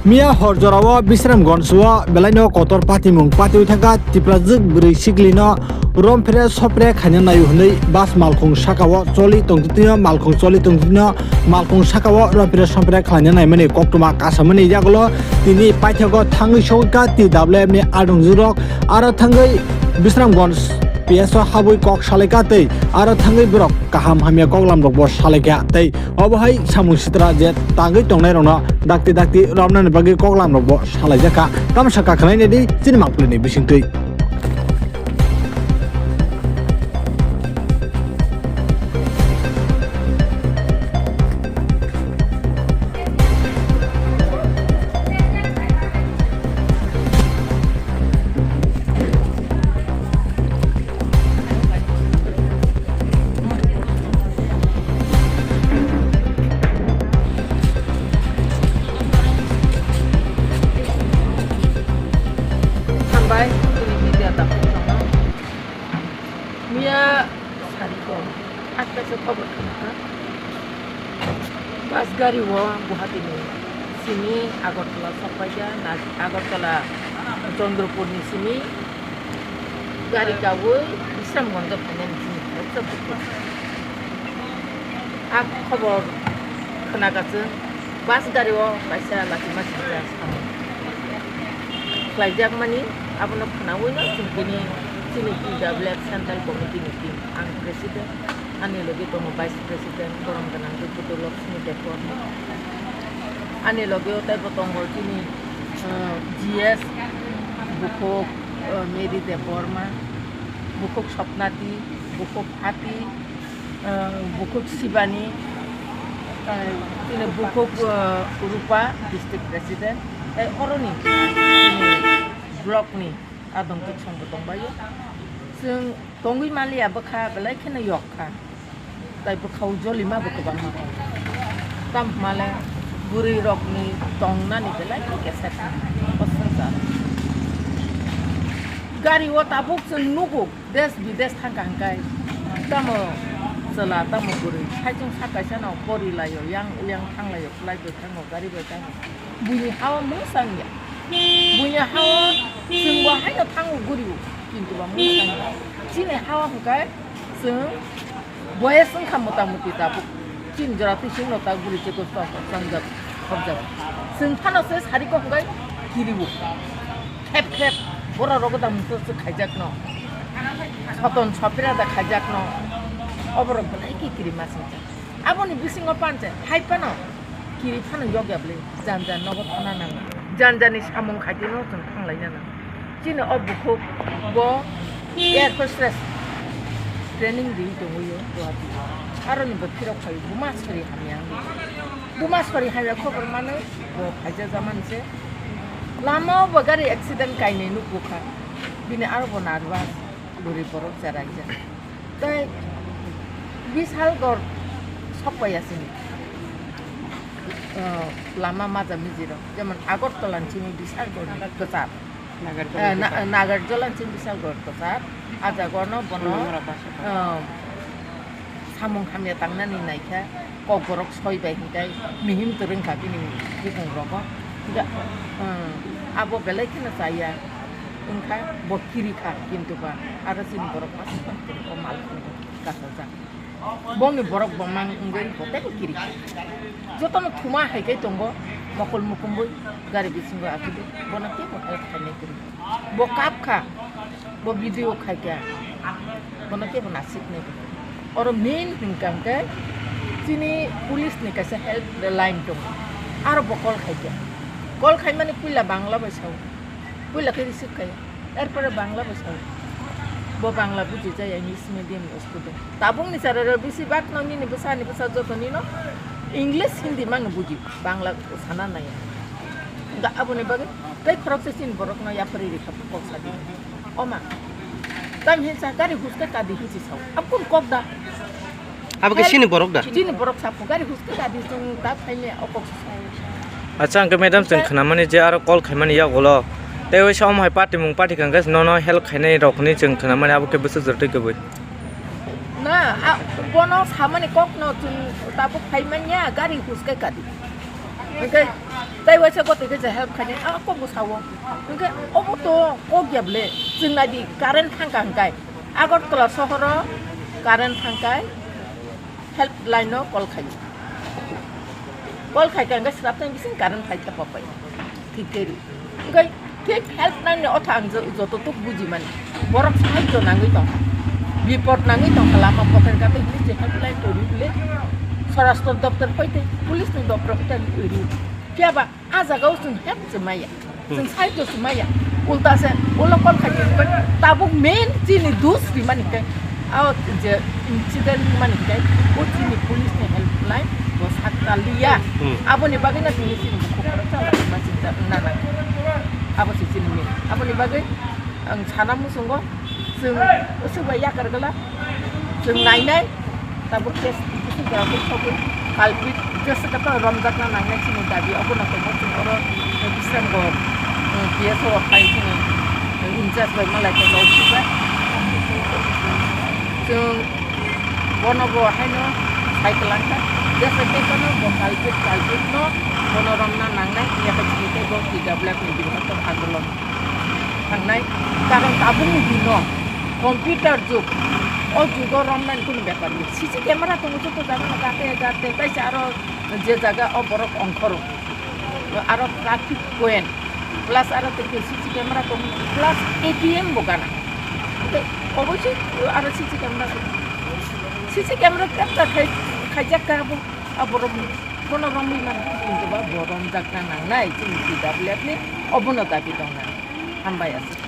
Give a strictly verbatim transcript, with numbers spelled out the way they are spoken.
Miya hor jorao Bisramganj o belaino kotor patimung patiwi thangkha Tiprajwk bwrwi siklino romphre sophre khaina naio hwnwi bus malkhung sakao choli tongtwtwino malkhung choli tongtwtwino malkhung sakao romphre sophre khlaina naimani koktwma kasamani yagulo tini paithago thangwi sokha T W F ni adongjwkrok aro thangwi Bisramganj P S o habwi kok salaikha tei aro thangwi borok kaham hamya koklamrokbo salaikha tei obo hai samung sitra je tangwi tongnairokno dakti dakti romnani bagwi koklamrokbo salaijakha. Tamo sakha khwlainai di chini mangpili ni bisingtwi. Hambai, chini media dakhuk tongno. Miya sariko, hakhe se khobor khna kha. Bus gari o Guwahati ni simi Agartala sokphaikha, na Agartala Chandrapur ni simi gari kawi Bisramganj o phainani simi khaisa bukhuk. A khobor khna kha chwng bus gari o kaisa lachima sijak samung khlaijakmani abono khnaui no chwng tini chini T W F Central Committee ni team ang president. Ani loge tongo Vice President borom gwnang Dr. Lakshmi Debbarma. Ani loge o teibo tongo chini, uh, G S bukhuk, uh, Mary Debbarma, bukhuk Swapnati, bukhuk Ati, uh, bukhuk Shibani, uh, chini bukhuk, uh, Rupa, District President, tei oroni chini block ni adong khe songbo tongbaio. Chwng tongwi manliya bwkha belai kheno yok kha. Tai bwkhao jolima bo kwbangma. Tamo hwnmale bwrwi rokni tongnani belai khe kesep. Bwsajak. Gari o tabuk chwng nugo, des bides thangkha hwnkhe. Tamo chwla, tamo bwrwi, saichung sak kaisa no porilaio, yang uyang thanglaio, flight bai thango, gari bai thango. Buini hao mungsang ya. Buini hao chwng bo haino thango guri o, kintu ba mungsang ya. Chini hao hwnkhe chwng boyes wngkha mota moti tabuk. Chini jora twi chwngno ta guri chwkos ta changjak, khobjak. Chwng phano se sari kok hwnkhe kiri o. Khep khep, borok rogo da mungsa se khaijak no. Soton sopira da khaijak no. Oborok belai khe kiri ma singcha. Aboni bisingo panche hai phano kiri phano yokya bwle, jan jan nogo thana nango, jan jani samung khaitino chwng thanglaina nango. Chini o bukhuk bo air hostess training riwi tongwi o Guwahati. Aroni bo phirok phai buma sori hamya wngwi. Buma sori hamya khobor manwi bo phaijak jamani se. Lama o bo gari accident kainwi nukgo kha. Bini aro bo nervous, bwrwi borok cheraijak. Tei Bishalgarh sokpaiya sini. Ah, lama maja mijiro. Jemon Agartala ni simi Bishalgarh ni kwchar. Nagarjola Ah, na- kwchar. Nagarjola ni simi Bishalgarh kwchar. Ah jaga no bono, Lama rok basa. Ah, samung hamya tangnani naikha. Kokborok soi bai hinkai mihim twrwng kha bini bukung rogo. Ga- ah, abo belai kheno chaya. Wngkha bo kiri kha, kintu ba aro chini borok masa o mal khungo kasaljak. Bongni borok bongmang wngwi bo teibo kiri kha. Jotono thuma hai kai tongo, mokol mukumbwi gari bisingo achugwi, bono teibo help khainai kwrwi. Bo kap kha, bo video khai kha, bono teibo nasik nai kwrwi. Oro main hwnkha hwnkhe chini police ni kaisa help line tongo, aro bo call khai kha. Call khaimani puila Bangla bai sao. Puila khe receive khai. Erpore Bangla bo sao. Bo Bangla buji jaya, English medium ni student. Tabuk ni chara rok bisi bak no nini bwsa ni bwsa joto ni no English, Hindi mang buji. Bangla sana naya. Ga aboni bagwi tei khorok se chini borok no yapri rikha kok sadi. Oma. Tam hinsa gari huska kadi hinsi sao. Abkun kok da. Abo khe chini borok da? Chini borok sa phugari huske da di chwng ta phaini o kok sa. Acha, hwnkhe madam, chwng khwnamani je aro call khaimani yagulo tei waisa omo hai patimung patikha hwnkhe nono help khainai rok hinwi chwng khwnamani, abo khe bwswk jora twi kwbwi. Na, a, bono samani kokno chwng tabuk phaimanya gari huske kadi. Hwnkhe Tai waisa gotoi khe je help khainai, a kok bo sao. Hwnkhe obo to kok ya ble, chwng nai di current thangkha hwnkhe. Agartala sohoro current thangkhe helpline no call khaio. Call khaikha hwnkhe swrapnai bising current phaikha popai. Thik khe ri. Hwnkhe thik helpline ni otha ang jo-, joto tok buji mani. Borok sahajjo nangwi tong. Bipod nangwi tong kha lama poker gate hwnwi je helpline to ri ble. Swarashtra doptor hoite, police ni doptor hoite ri. Phiya ba a jaga o chwng help se maya. Chwng side o se maya. Ulta se ulo call khai tabuk main chini dus rimani khe. Ao je incident rimani khe o chini police ni helpline bo sakta liya. Aboni bagwi na chini chini bukhuk chala ma chini nana. Abo se chini main. Aboni bagwi ang sana muchungo. Chwng usuk bai yakar gala, chwng nainai, tabuk case bisi graphic sogwi culprit jesa kata romjakna nangnai chini dabi, obono tongmo chwng oro Bisramganj, um, P S O rok phai chini, um, incharge bai malai tongma usuk bai. Chwng bono bo haino sai kwlangkha, jesa khe bono bo culprit, culprit no bono romna nangnai, yakha chini tei bo T W F ni birokto andolon. Thangnai, karon tabukni dino computer jug, o jugo romnani kunu bepar ya. C C camera tongo joto jaga no gate gate, taisa aro je jaga o borok ongkhoro, aro traffic point, plus aro tei C C camera tongo, plus A T M bo gana. Tei oboisoi aro C C camera tongo. C C camera capture khai, khaijak kha abo, a borok bono romwi mano, kintu ba bo romjakna nangnai, chini T W F ni obono dabi tongna. Hambai aswk.